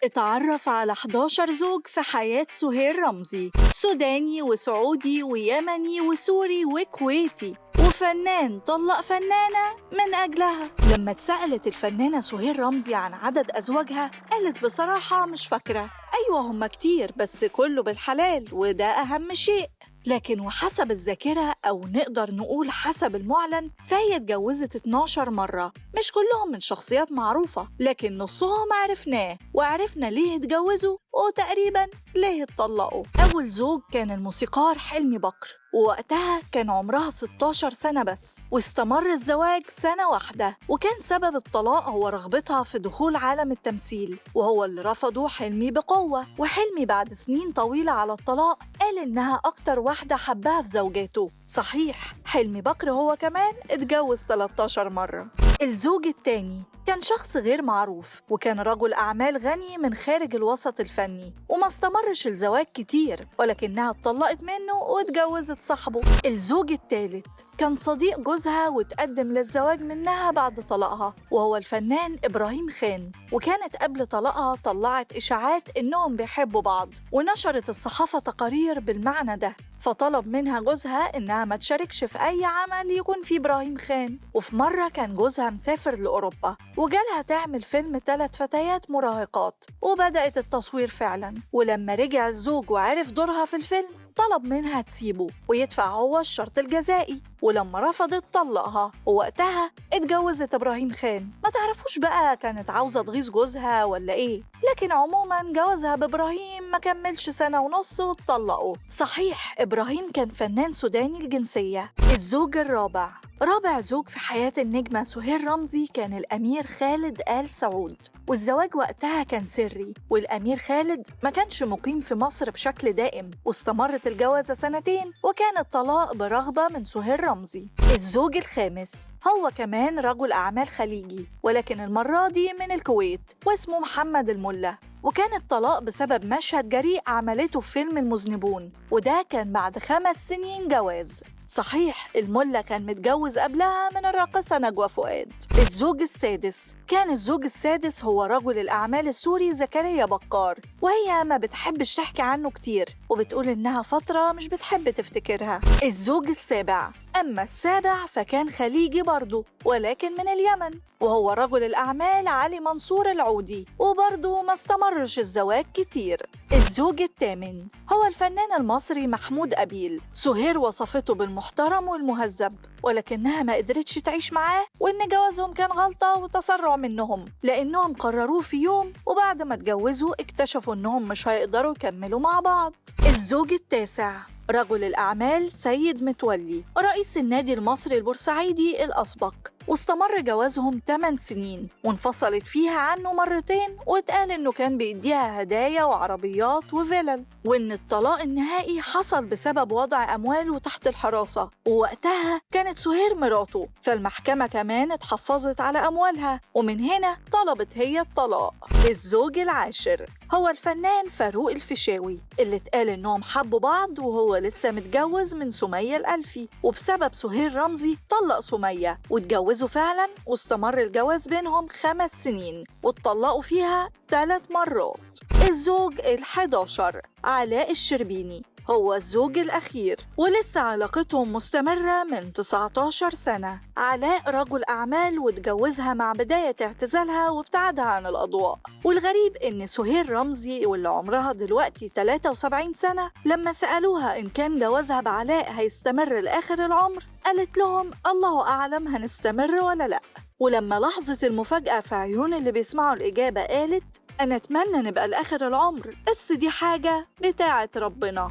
اتعرف على 11 زوج في حياة سهير رمزي، سوداني وسعودي ويمني وسوري وكويتي، وفنان طلق فنانة من أجلها. لما اتسألت الفنانة سهير رمزي عن عدد أزواجها قالت بصراحة مش فاكرة، أيوة هم كتير بس كله بالحلال وده أهم شيء. لكن وحسب الذاكرة أو نقدر نقول حسب المعلن فهي اتجوزت 12 مرة، مش كلهم من شخصيات معروفة لكن نصهم عرفناه وعرفنا ليه اتجوزوا وتقريبا ليه اتطلقوا. أول زوج كان الموسيقار حلمي بكر، ووقتها كان عمرها 16 سنة بس، واستمر الزواج سنة واحدة، وكان سبب الطلاق هو رغبتها في دخول عالم التمثيل، وهو اللي رفضه حلمي بقوة. وحلمي بعد سنين طويلة على الطلاق قال إنها أكتر واحدة حبها في زوجاته. صحيح حلمي بكر هو كمان اتجوز 13 مرة. الزوج الثاني كان شخص غير معروف، وكان رجل أعمال غني من خارج الوسط الفني، وما استمرش الزواج كتير ولكنها اتطلقت منه واتجوزت صاحبه. الزوج الثالث كان صديق جوزها وتقدم للزواج منها بعد طلاقها، وهو الفنان إبراهيم خان، وكانت قبل طلاقها طلعت إشاعات إنهم بيحبوا بعض، ونشرت الصحافة تقارير بالمعنى ده، فطلب منها جوزها إنها ما تشاركش في أي عمل يكون فيه إبراهيم خان. وفي مرة كان جوزها مسافر لأوروبا وجالها تعمل فيلم 3 فتيات مراهقات، وبدأت التصوير فعلا. ولما رجع الزوج وعرف دورها في الفيلم طلب منها تسيبه ويدفع هو الشرط الجزائي، ولما رفضت طلقها، ووقتها اتجوزت إبراهيم خان. ما تعرفوش بقى كانت عاوزة تغيظ جوزها ولا إيه، لكن عموما جوازها بإبراهيم ما كملش 1.5 سنة واتطلقوا. صحيح إبراهيم كان فنان سوداني الجنسية. الزوج الرابع، رابع زوج في حياة النجمة سهير رمزي كان الأمير خالد آل سعود، والزواج وقتها كان سري، والأمير خالد ما كانش مقيم في مصر بشكل دائم، واستمرت الجوازة 2 سنين، وكان الطلاق برغبة من سهير رمزي. الزوج الخامس هو كمان رجل أعمال خليجي، ولكن المرة دي من الكويت، واسمه محمد الملا، وكان الطلاق بسبب مشهد جريء عملته في فيلم المذنبون، وده كان بعد 5 سنين جواز. صحيح الملا كان متجوز قبلها من الراقصة نجوى فؤاد. الزوج السادس، كان الزوج السادس هو رجل الأعمال السوري زكريا بكار، وهي ما بتحبش تحكي عنه كتير وبتقول إنها فترة مش بتحب تفتكرها. الزوج السابع، أما السابع فكان خليجي برضه ولكن من اليمن، وهو رجل الأعمال علي منصور العودي، وبرضه ما استمرش الزواج كتير. الزوج الثامن هو الفنان المصري محمود أبيل. سهير وصفته بالمحترم والمهذب، ولكنها ما قدرتش تعيش معاه، وإن جوازهم كان غلطة وتسرع منهم، لأنهم قرروه في يوم وبعد ما اتجوزوا اكتشفوا إنهم مش هيقدروا يكملوا مع بعض. الزوج التاسع رجل الأعمال سيد متولي، رئيس النادي المصري البورسعيدي الأسبق، واستمر جوازهم 8 سنين، وانفصلت فيها عنه 2 مرات، واتقال إنه كان بيديها هدايا وعربيات وفلل، وإن الطلاق النهائي حصل بسبب وضع أمواله تحت الحراسة، ووقتها كانت سهير مراته، فالمحكمة كمان اتحفظت على أموالها، ومن هنا طلبت هي الطلاق. الزوج العاشر هو الفنان فاروق الفيشاوي، اللي اتقال إنهم حبوا بعض وهو لسه متجوز من سمية الألفي، وبسبب سهير رمزي طلق سمية واتجوزوا فعلا، واستمر الجواز بينهم 5 سنين واتطلقوا فيها 3 مرات. الزوج ال11 علاء الشربيني، هو الزوج الأخير، ولسه علاقتهم مستمرة من 19 سنة. علاء رجل أعمال واتجوزها مع بداية اعتزالها وابتعدها عن الأضواء. والغريب إن سهير رمزي واللي عمرها دلوقتي 73 سنة لما سألوها إن كان جوازها بعلاء هيستمر لآخر العمر قالت لهم الله أعلم هنستمر ولا لأ. ولما لحظة المفاجأة في عيون اللي بيسمعوا الإجابة قالت أنا أتمنى نبقى لآخر العمر، بس دي حاجة بتاعة ربنا.